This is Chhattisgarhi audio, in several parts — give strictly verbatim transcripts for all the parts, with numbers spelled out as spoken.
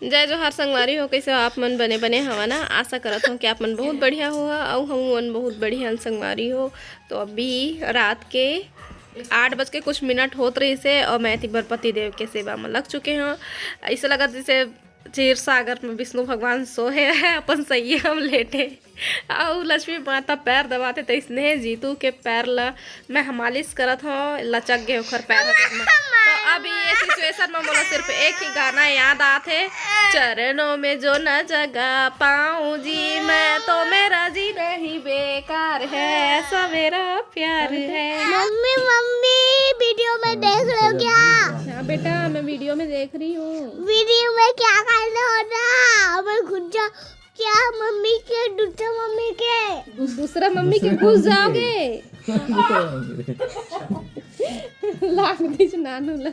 जय जोहार संगवारी हो, कइसे हो आप मन? बने बने हवा ना? आशा करत हो कि आप मन बहुत बढ़िया हो, अउ हम मन बहुत बढ़िया हन संगवारी हो। तो अभी रात के आठ बज के कुछ मिनट होत रहिस हे, अउ मैं एती बर पति देव के सेवा में लग चुके हों। ऐसे लगत जैसे क्षीर सागर में विष्णु भगवान सोहे हे, अपन सैया में लेटे। अउ लक्ष्मी माता पैर दबाथे, त इसने जीतू के पैर ला मैं मालिश करत हों, लचक गे ओखर पैर ह। तो अभी ये सिचुएशन में मोला सिर्फ एक ही गाना याद आथे, चरणों में जो न जगा पाऊं जी मैं, तो मेरा जीना ही बेकार है, ऐसा मेरा प्यार है। मम्मी, मम्मी, वीडियो में देख रहे हो क्या? हाँ बेटा, मैं वीडियो में देख रही हूँ। वीडियो में क्या करना होता है? मैं खुद जा क्या मम्मी के, दूसरा मम्मी के। दू-, दूसरा मम्मी के घुस जाओगे। लाग दिस नानू ला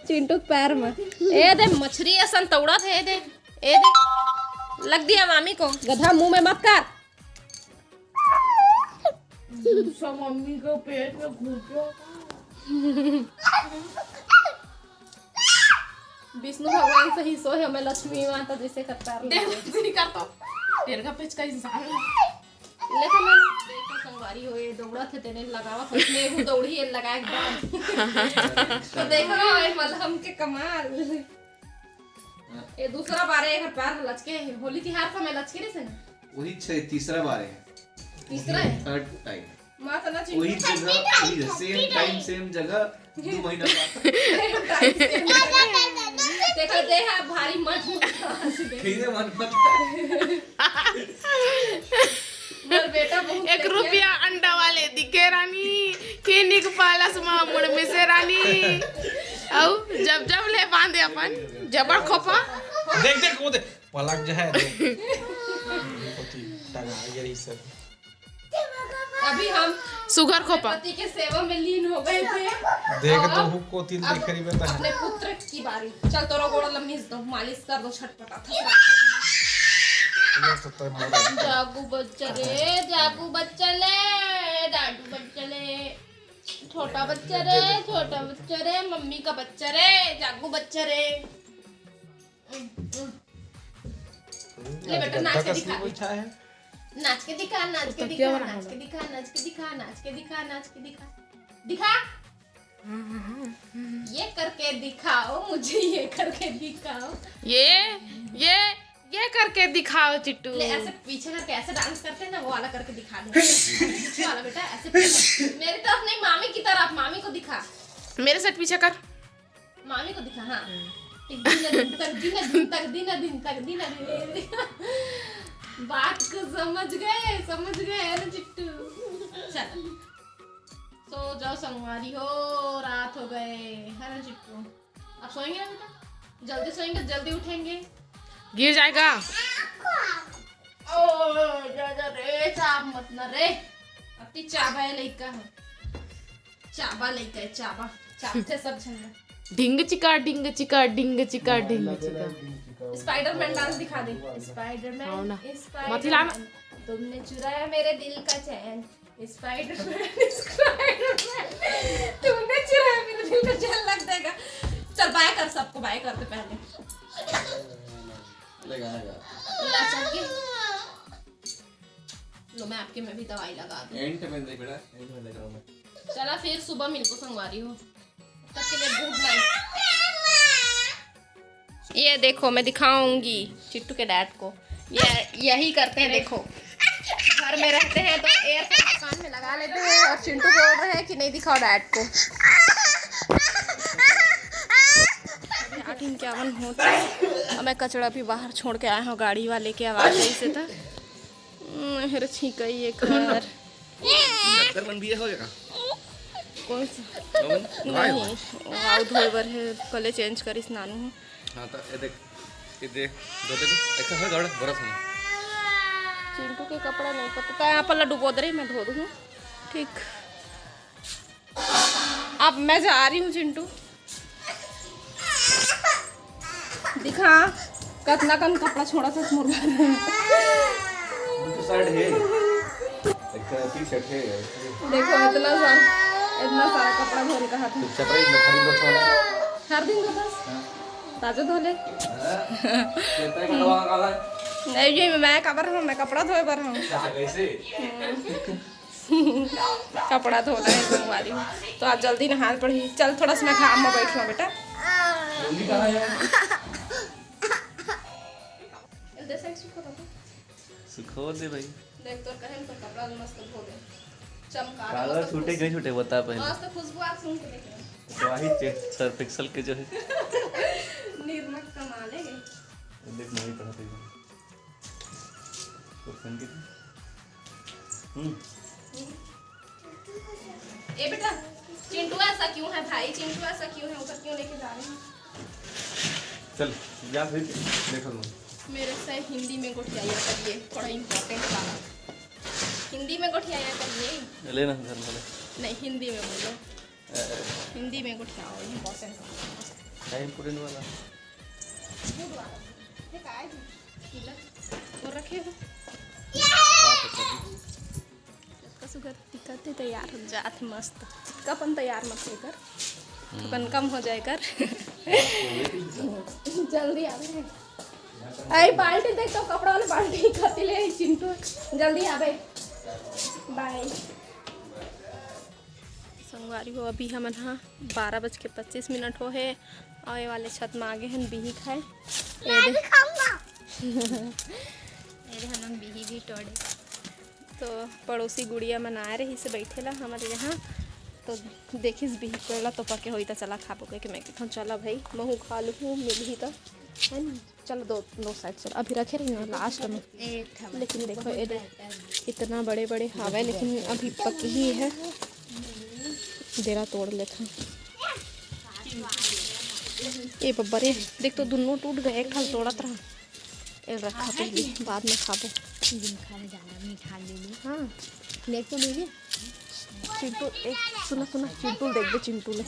चिंटू के पैर में। ए दे मछरी असन तौड़त हे, ए दे, ए दे। लग दिया मामी को, गधा मुंह में मत कर। दूसरा मम्मी के पेट में घुस गया। विष्णु भगवान से ही सोहे, हमें लक्ष्मी माता जैसे करता रहे। देख, नहीं कर तो। तेरे का पेच का इंसान है। लेकिन मैं देखो संगवारी हो, ये दौड़ा थे, तेने लगावा था, उसने वो दौड़ी, ये लगाए के बाद। तो देखो ना, ये मलहम के कमाल। ये दूसरा बार है, एक पैर लचके, होली तिहार समय लचके नहीं से ना? वही छे, तीसरा बार है। तीसरा है? Third time. माता ना वही चिंटू। जगह, वही सेम टाइम, सेम जगह, दो महीना बाद। सेम टाइम, सेम जगह। देखो, दे हा भारी मत। ठीक है, मन मत। मोर बेटा बहुत एक तेज है। रुपया अंडा वाले दिखे रानी, के निक पालस मा मुड़ में से रानी। अउ जब जब ले बांधे अपन, जबर खोपा। देख, देख, वो देख, पलक जो है, देख। पति टंगा ये रही सब। अभी हम सुघर खोपा। पति के सेवा में लीन हो गए थे। देख और तो हुक्को तिल अब दिख रही बता। अपने पुत्र की बारी। चल, तोरा गोड़ लम्मीस दो, मालिश कर दो, छटपटा था। ये तो तय मरा। जागू बच्चा रे, जागू बच्चा ले, दादू बच्चा ले, छोटा बच्चा रे, छोटा बच्चा रे, मम्मी का बच्चा रे, जागू बच्चा रे। ले बेटा, नाच के दिखा। नाच के दिखा, नाच के दिखा, नाच के दिखा, नाच के दिखा, नाच के दिखा, नाच के दिखा। दिखा। ये करके दिखाओ, मुझे ये करके दिखाओ। ये, ये, ये करके दिखाओ चिट्टू। ले, ऐसे पीछे करके ऐसे डांस करते हैं ना, वो वाला करके दिखा दे। पीछे वाला बेटा, ऐसे पीछे। मेरी तरफ नहीं, मामी की तरफ, मामी को दिखा। मेरे साथ पीछे कर। मामी को दिखा, हाँ। एक दिन, दिन तक, दिन, दिन तक, दिन, दिन तक, दिन, दिन, दिन। बात को समझ गए, समझ गए, है ना चिट्टू? चल, सो जाओ संगवारी हो, रात हो गए, है ना चिट्टू? अब सोएंगे ना बेटा, जल्दी सोएंगे, जल्दी उठेंगे। गिर जाएगा। ओ, जा, जा रे, चाप मत ना रे। अति चाबा है लइका है। चाबा लइका है, चाबा। चापथे सब झन। ढिंग चिका, ढिंग चिका, ढिंग चिका, ढिंग चिका। स्पाइडरमैन डांस दिखा दे। स्पाइडरमैन, हाँ ना। स्पाइडरमैन। मत हिला ना। तुमने चुराया मेरे दिल का चैन। Spiderman, Spiderman. तुमने चुराया मेरे दिल का चैन लग जाएगा। चल, बाय कर, सबको बाय कर दे पहले। लगा, लगा। ला, चल के। लो, मैं आपके में भी दवाई लगा दूँ। एंड में देख बेटा, एंड में देख रहा हूँ मैं। चला, फिर सुबह मिलबो संगवारी हो। तब तक के लिए गुड नाइट। ये देखो, मैं दिखाऊंगी चिट्टू के डैड को। ये, यही करते हैं, देखो। घर में रहते हैं तो ईयरफोन कान में लगा लेते हैं और चिंटू बोल रहे हैं कि नहीं दिखाओ डैड को। अभी आठ इक्यावन होता है और मैं कचड़ा भी बाहर छोड़ के आया हूँ, गाड़ी वाले की आवाज़ आई से था। हम्म, हेरे छींकई एकर। दफ्तर मन भी हो जाएगा। कौन सा? नवन? नहीं, वो आउ धोए बर है, कले चेंज करिस नानू ह। हाँ, तो ये देख, ये देख, धो दे, ऐसा है गड़, बरस में। चिंटू के कपड़ा नहीं पता, तो यहाँ पर डुबो दे रही, मैं धो दूँ। ठीक। अब मैं जा रही हूँ चिंटू। दिखा, कतना कन कपड़ा छोड़ा था मोर बर। वो तो शर्ट है। एक टी शर्ट है। देखो, इतना सारा, इतना सारा कपड़ा धोने का हाथ में। चुपचाप रही, मैं खरीद लो थोड़ा। हर दिन धोता है? हाँ। ताजा धो ले। नहीं जी, मैं काबर हूँ, मैं कपड़ा धोए बर हूँ। अच्छा, कैसे? कपड़ा धोना है, धोने वाली हूँ। तो आज जल्दी नहाना पड़ी। चल, थोड़ा सा मैं घाम में बैठ लूँ, बेटा। सुखो दे भाई। देख, तोर कहे तो कपड़ा मस्त धो दे। चमका दे, काला मस्त छूटे, खुश-, कहीं छूटे, बता पहले। मस्त खुशबू आ, सुन के देख। तो वही चे-, सर्फ एक्सेल के जो है। निर्मा कमाल है। देख, नहीं पढ़ा था। तो सुन के। हम्म। ए बेटा, चिंटू ऐसा क्यों है भाई? चिंटू ऐसा क्यों है? उधर क्यों लेके जा रहे हैं? चल, जा फिर, देखो तुम। मेरे से हिंदी में गोठियाया करिए, थोड़ा इंपॉर्टेंट काम है। हिंदी में गोठियाया करिए। ले ना घर वाले। नहीं, हिंदी में बोलो। अ, हिंदी में गोठियाओ, इंपॉर्टेंट काम है। क्या इंपॉर्टेंट वाला? वो वाला। ये काय है? वो रखे हो? बात है सभी। का सुघर दिखत हे, तैयार हो जात हे मस्त। चिक्कापन तैयार मत होकर, थोकन कम हो जाए कर। जल्दी आवे। आई बाल्टी देख तो, कपड़ा वाला बाल्टी कति ले चिंटू, जल्दी आवे। बाय। संगवारी हो, अभी हमन ह बारह बज के पच्चीस मिनट हो हे, आवे वाले छत में आगे हन बिही खाए। ये दे। ये दे, हमन बिही भी टोड़े। तो पड़ोसी गुड़िया मन आए रहिस हे बइठे ला हमर यहाँ, तो देखिस बिही पेड़ ला तो पके होई, त चला खाबो कहिके मैं कथों, चला भाई, महू खा लूँ, मिलही त, है न? चलो दो, दो साइड चलो, अभी रखे रही ना लास्ट में। लेकिन देखो, ये देख, इतना बड़े बड़े हावे, लेकिन अभी पकी ही है। देरा तोड़ लेथन। ए बब्बा रे, देख तो दुनों टूट गए, एक ठाल तोड़त रहा। ए रखा पहले, बाद में खाबो। दिन खाने जाना, मीठा ले ली। हाँ। देख तो लीजिए। चिंटू, एक सुना, सुना, चिंटू देख दे, चिंटू ले।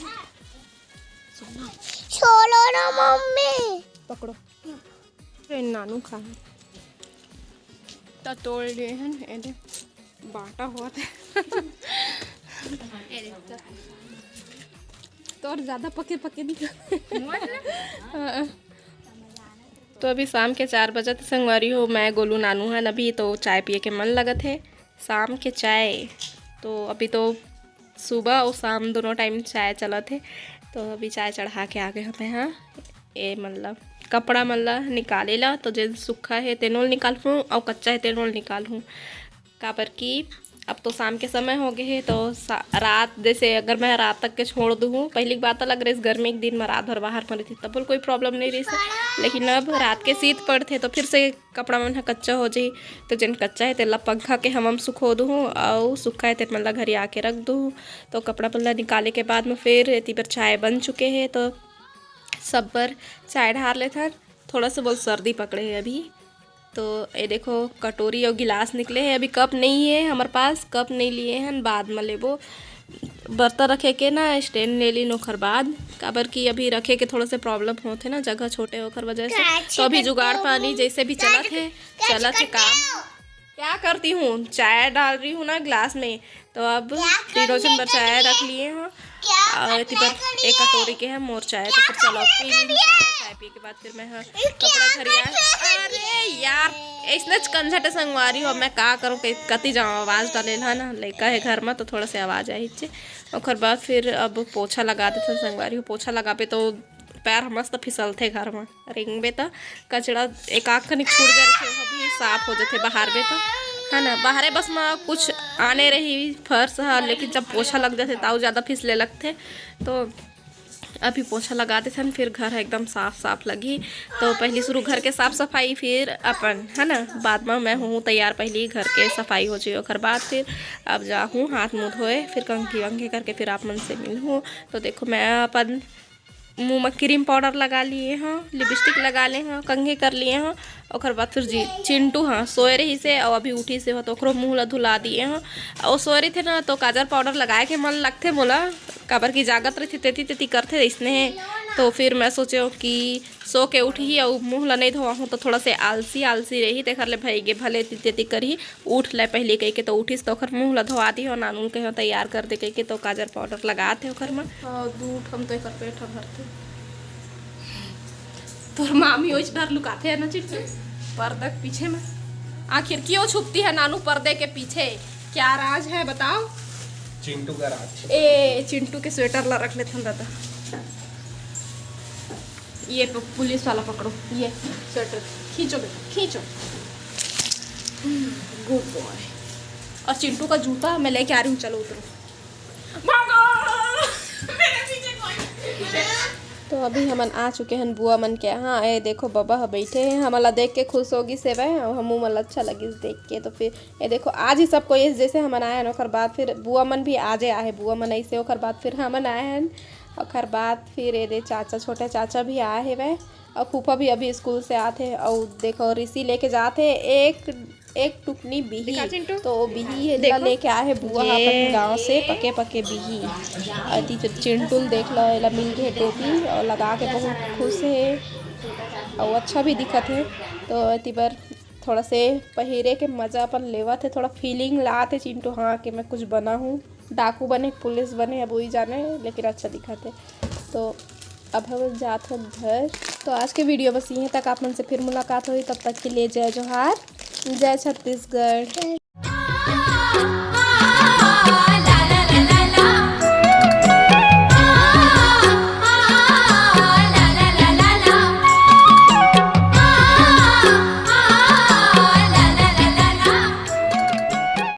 सुना। छोड़ो ना मम्मी। पकड़ो। ए नानू खा। त तोड़ लिए हन, ए दे। बांटा होवत हे। तोर ज्यादा पके पके दिखा। हाँ। तो अभी शाम के चार बजत हे संगवारी हो, मैं गोलू नानू हन अभी, तो चाय पिए के मन लगत हे। शाम के चाय, तो अभी तो सुबह अउ शाम दोनों टाइम चाय चलत हे। तो अभी चाय चढ़ा के आ गे हमें। हाँ, ए मतलब कपड़ा मन ला निकाले ला, तो जेन सूखा हे तेनो ल निकालहूँ अउ कच्चा हे तेनो ल निकालहूँ। काबर कि अब तो शाम के समय हो गए हे, तो सा-, रात जैसे अगर मैं रात तक के छोड़ दूँ, पहली बात अलग रहिस, गर्मी के दिन में रात भर बाहर में रहिथे, तब कोई प्रॉब्लम नहीं रहिस, लेकिन अब रात के शीत पड़थे, तो फिर से कपड़ा मन ह कच्चा हो जाही। तो जेन कच्चा हे, तेला पंखा के हवा म सुखो दूँ, अउ सूखा हे, तेन मन ला घरी आके रख दूँ। तो कपड़ा मन ला निकाले के बाद में फिर एती बर चाय बन चुके हे, तो सब बर चाय ढार लेथन। थोड़ा सा बोल सर्दी पकड़े हे अभी। तो ये देखो, कटोरी अउ गिलास निकले हे। अभी कप नहीं हे हमर पास, कप नहीं लिए हन, बाद में लेबो। बर्तन रखे के ना स्टैंड ले लीन ओखर बाद, काबर कि अभी रखे के थोड़ा से प्रॉब्लम होथे ना, जगह छोटे ओखर वजह से। तो अभी जुगाड़ पानी जैसे भी चलत हे, चलत हे काम। क्या करती हूँ, चाय डाल रही हूँ ना गिलास में, तो अब तीनों झन बर चाय रख लिए हूँ। और एती बर एक कटोरी के है मोर चाय, तो फिर चलो पी ली चाय। चाय पी के बाद फिर मैं ह कपड़ा घरिया। अरे यार, ऐसने कंझट संगवारी हो, मैं का करूँ, कति जाऊँ, आवाज डाले ला ना, लइका हे घर में तो थोड़ा से आवाज आही चे। ओकर बाद फिर अब पोछा लगा देथन संगवारी हो, पोछा लगाबे तो पैर ह मस्त फिसलथे घर में, रेंगबे त कचड़ा एक आख कनिक छूट जाथे, वो भी साफ हो जाथे, बहारबे त, है ना। बाहरे बस में कुछ आने रही फर्श ह, लेकिन जब पोछा लग जाथे, ताऊ ज़्यादा फिसले लगथे। तो अभी पोछा लगा देथन, फिर घर ह एकदम साफ साफ लगही। तो पहली शुरू घर के साफ सफाई, फिर अपन, है ना, बाद में मैं हूँ तैयार, पहली घर के सफाई हो जाए, ओकर बाद फिर अब जाहूँ हाथ मुँह धोए, फिर कंघी वंघी करके फिर आप मन से मिलहूँ। तो देखो, मैं अपन मुँह में क्रीम पाउडर लगा लिए हँ, लिपस्टिक लगा ले हँ, कंघी कर लिए हँ। ओकर बाद फिर जी चिंटू ह सोए रहिस हे, अउ अभी उठिस हे, तो ओकरो मुँह ला धुला दिए हँ। अउ सोए रहिथे ना, तो काजर पाउडर लगाए के मन लगथे मोला, काबर कि जागत रहिथे, तेती तेती करथे अइसने हे। तो फिर मैं सोचे हूँ कि सो के उठही अउ मुँह ला नइ धोवाहूँ, तो थोड़ा से आलसी आलसी रही, तेकर ले भई गे भले एती तेती करही। उठ ले पहली कहिके तो उठिस, तो ओकर मुँह ला धोवा दिहो, नानू ल कहियो तैयार कर दे कहिके, तो काजर पाउडर लगात हे ओकर म। हाँ, दू ठन तो एकर पेट ह भरथे। तोर मामी ओइच डर लुकाथे है ना चिंटू, पर्दा के पीछे में। आखिर क्यों छुपती है नानू पर्दे के पीछे? क्या राज है बताओ? चिंटू का राज। ए चिंटू के स्वेटर ला रख लेथन दादा। ये प- पुलिस वाला पकड़ो, ये स्वेटर खींचो बेटा, खींचो। गुड बॉय। और चिंटू का जूता मैं लेके आ रही हूँ, चलो उतरो। भागो। मेरे पीछे कोई। तो अभी हमन आ चुके हैं बुआ मन के यहाँ। ए देखो बबा ह बैठे हैं, हमन ला देख के खुश हो गिस हेवय और हमू मन ला अच्छा लगिस देख के। तो फिर ए देखो आज ही सब कोई जैसे हमन आए हैं, ओकर बाद फिर बुआ मन भी आजे आहे, बुआ मन ऐसे, ओकर बाद फिर हमन आए हैं, ओकर बाद फिर ए दे चाचा, छोटे चाचा भी आए हेवय और फूफा भी अभी स्कूल से आते हैं। और देखो ऋषि लेके जाते हैं एक एक टुकनी बिही। तो बिही हे ला लेके आए हे बुआ अपन गांव से, पके पके बिही। अति चिंटुल देख लो, एला मिल गए टोपी और लगा के बहुत खुश है और अच्छा भी दिखत है। तो अति बर थोड़ा से पहिरे के मजा अपन लेवत है, थोड़ा फीलिंग लात है चिंटू, हाँ कि मैं कुछ बना हूँ, डाकू बने पुलिस बने, अब वही जाने, लेकिन अच्छा दिखत है। तो अब हम जात हन घर। तो आज के वीडियो बस यहीं तक, आप मन से फिर मुलाकात होही, तब तक के लिए जय जोहार, जय छत्तीसगढ़।